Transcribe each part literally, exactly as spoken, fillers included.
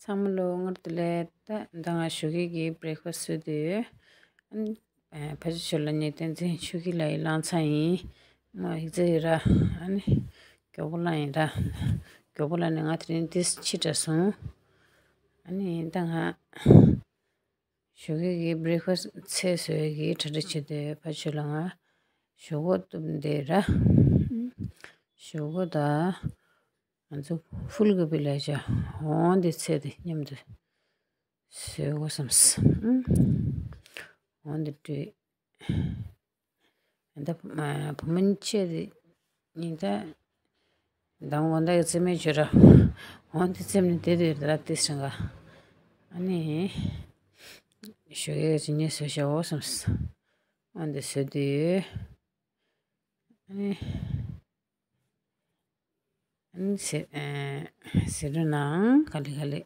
ཚང་མ་ལོ་སྔར་དུ་ལས་ད་ད་ང་ཞོགས་ཀས་ཀྱི་བྷི་རེག་ཕ་སི་བཟོས་དུས། ཨ་ནི་ཕ་ཆུ་ཆུ་ལ་ཉེ་བསྟན་འཛིན་ཆོས་སྐྱིད་ལགས་ཡི་བླངས་ཚང་ཡིན། ང་ཡིག་ཚད་ཡོད་ར། ཨ་ནི་མགྱོགས་པོ་བླངས་ཡིན་ར། མགྱོགས་པོ་བླངས་ནས་ང་དེ་རིང་ཏིས་ཕྱི་དྲགས་སོང་། ཨ་ནི་ད་ང་ཞོགས་ཀས་ཀྱི་བྷི་རེག་ཕ་སི་ཚལ་བཟོས་ཀྱི་གྲ་སྒྲིག་བྱེད་དུས་ཕ་ཆུ་ལ་ང་ཞོག་ཁོག་བཏུབ་འདི་ར། ཞོག་ཁོག་ད། ང་ཚོ་ཕུལ་གོ་བི་ལ་བྱ་འོང་འདི་ཚེ་འདི་མཉམ་དུ་བཟོས་དགོས་བསམས། འོང་འདི་བྲིས། ད་བུ་མོ་ཆེ་འདི་གཉིས་ད་མདང་དགོང་ད་ཡི་རྩེད་མོ་བྱོས་ར། འོང་འདི་རྩེད་མོ་དེ་དུས་ད་ར་ཏི་སྲིང་ག་ཨ་ནི་ཞོགས་ཀས་ཅི་ཉེ་བཟོས་བྱ་འོ་བསམས། འོང་འདི་བཟོས་དུས། ཨ་ནི། ཨ་ནི་ཟེར་ཨ་ཟེར་རོ་ནང་ག་ལེ་ག་ལེ།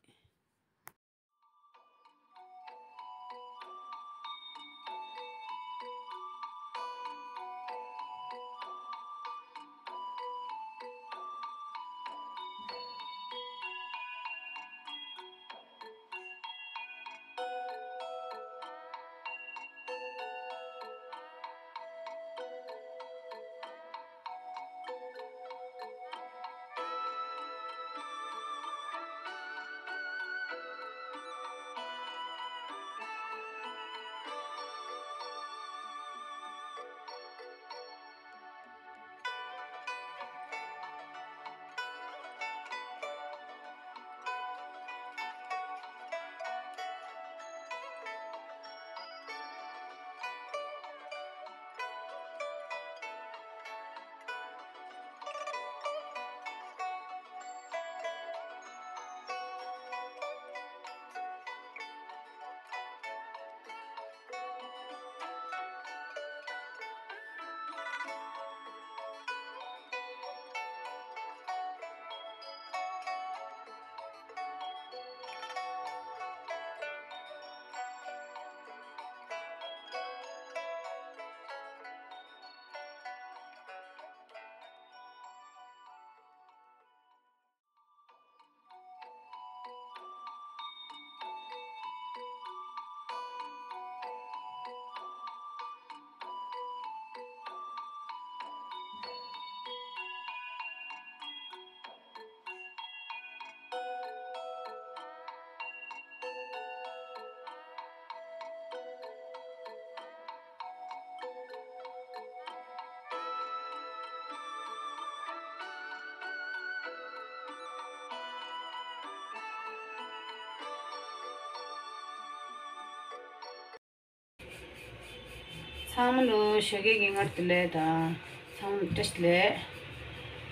ཚང་མ་ལོ་ཞོགས་ཀས་ཀྱི་སྔར་དུ་ལས་དང་། ཚང་མ་བཀྲ་ཤིས་བདེ་ལེགས།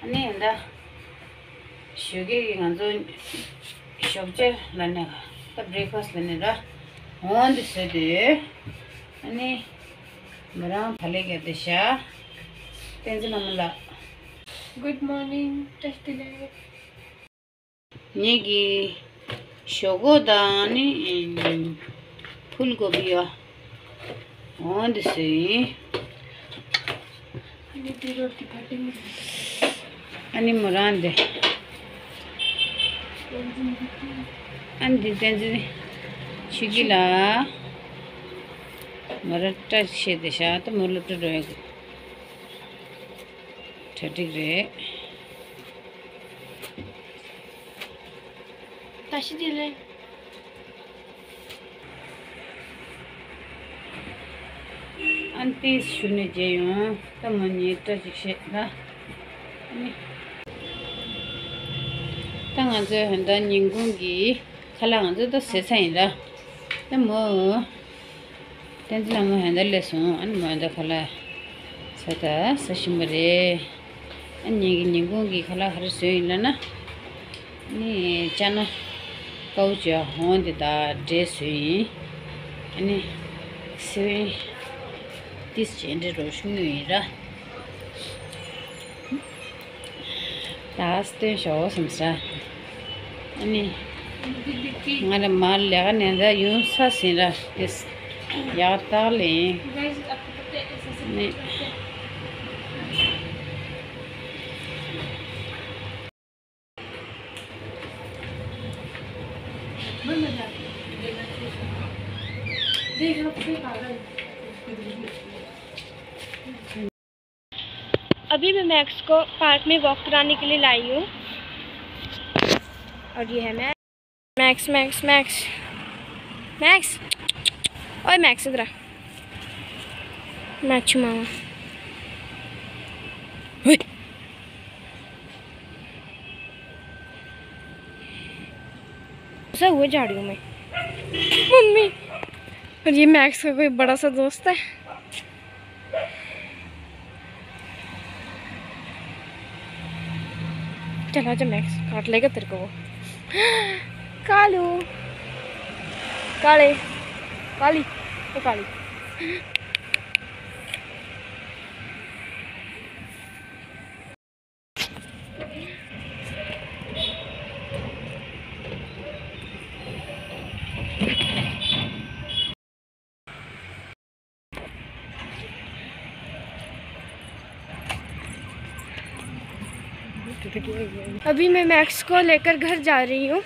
ཨ་ནི་ད་ཞོགས་ཀས་ཀྱི་ང་ཚོ་ཞོགས་ཇ་ལ་ནི་ད་བྷི་རེག་ཕ་སི་ལ་ནི་ར་འོང་འདི་བཟོས་དུས། ཨ་ནི་མོ་རང་ད་ལས་ཀྱི་དེ་ཤ་བསྟན་འཛིན་ལྷ་མོ་ལགས། Good morning. བཀྲ་ཤིས་བདེ་ལེགས། ངེད་ཀྱི་ཞོག་ཁོག་དང་ནི་ཕུལ་གོ་བི་ཡ་འོང་འདི་ཟེར་ཡིན། ཨ་ནི་མོ་རང་འདི། ཨ་ནི་འདི་བསྟན་འཛིན་ཆོས་སྐྱིད་ལགས། མོ་རང་བཀྲ་ཤིས་བདེ་ཤག་ད་མོ་སློབ་གྲྭ་འགྲོ་ཡ་གི་གྲ་སྒྲིག་རེད། བཀྲ་ཤིས་བདེ་ལེགས། ཨན་ཏིས་ཞུ་ནས་མཇལ་ཡོང་། ད་མོ་ཉིད་བཀྲ་ཤིས་ཤེས་ལ། ད་ང་ཚོའི་ཧན་ད་ཉིན་གུང་གི་ཁ་ལག་ང་ཚོ་ད་ཟས་ཚར་ཡིན་ལ། ད་མོ། བསྟན་འཛིན་ལྷ་མོ་ཧན་ད་སླེབས་སོང་། ཨ་ནི་མོ་ཧན་ད་ཁ་ལག་ཟ་ད་ཟ་བཞིན་པ་རེད། ཨ་ནི་ངེད་ཀྱི་ཉིན་གུང་གི་ཁ་ལག་ག་རེ་བཟོས་ཡིན་ལབ་ན། ཨ་ནི་ཅ་ན་ཀའུ་ཅ་ཧོང་དེ་དག་འབྲས་བཟོས་ཡིན། ཨ་ནི་སི་ཝིང་ཏིས་ཅེ་འདྲེ་རོ་ཤུ་ཡོད་ཡིན་ར། ད་སྟོན་ཤོག་བསམ་ས། ཨ་ནི། ང་ར་མ་ལས་ཀ་ནས་ད་ཡུན་ས་ཟིན་ར་ཏེས། ཡག་ཏག་ལེན། ནི། अभी मैं मैक्स को पार्क में वॉक कराने के लिए लाई हूँ। और ये है max, max, max, max, max. ओए मैक्स, इधर आ। मैक्स मामा। ओए। ऐसा हुआ झाड़ियों में। मम्मी। और ये मैक्स का कोई बड़ा सा दोस्त है। चल आजा मैक्स, काट लेगा तेरे को वो। कालू, काले, काली, ये काली। अभी मैं मैक्स को लेकर घर जा रही हूँ।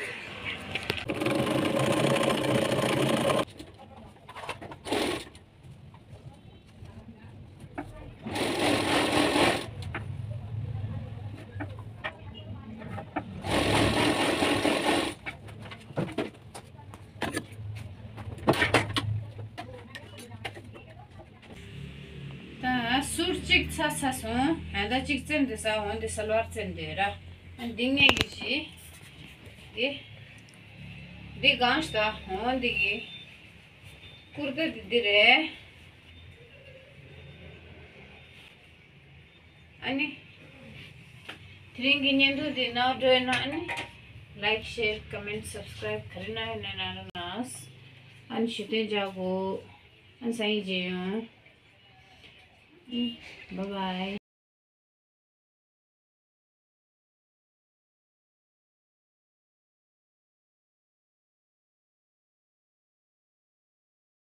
ད་ཟུར་གཅིག་ཚ་ཚ་སོང་། ཧན་ད་གཅིག་བཙེམ་དེ་ས་འོན་དེ་ས་ལོར་བཙེམ་དེ་ར། འདི་ངས་གི་ཞི། འདི་འདི་གང་ཞིག་ད་འོན་འདི་གི་ཀུར་ཏ་འདི་འདི་རེད། ཨ་ནི། དེ་རིང་གི་བརྙན་ཐུང་འདི་ནང་འགྲོ་ཡོད་ན་ཨ་ནི། Like, share, comment, subscribe ག་རེ་གནང་ཡོད་ན་གནང་རོགས་གནང་། ཨ་ནི་ཞུ་དོན་རྒྱག་གོ། ཨ་ནི་སང་ཉིན་མཇལ་ཡོང་། Bye bye.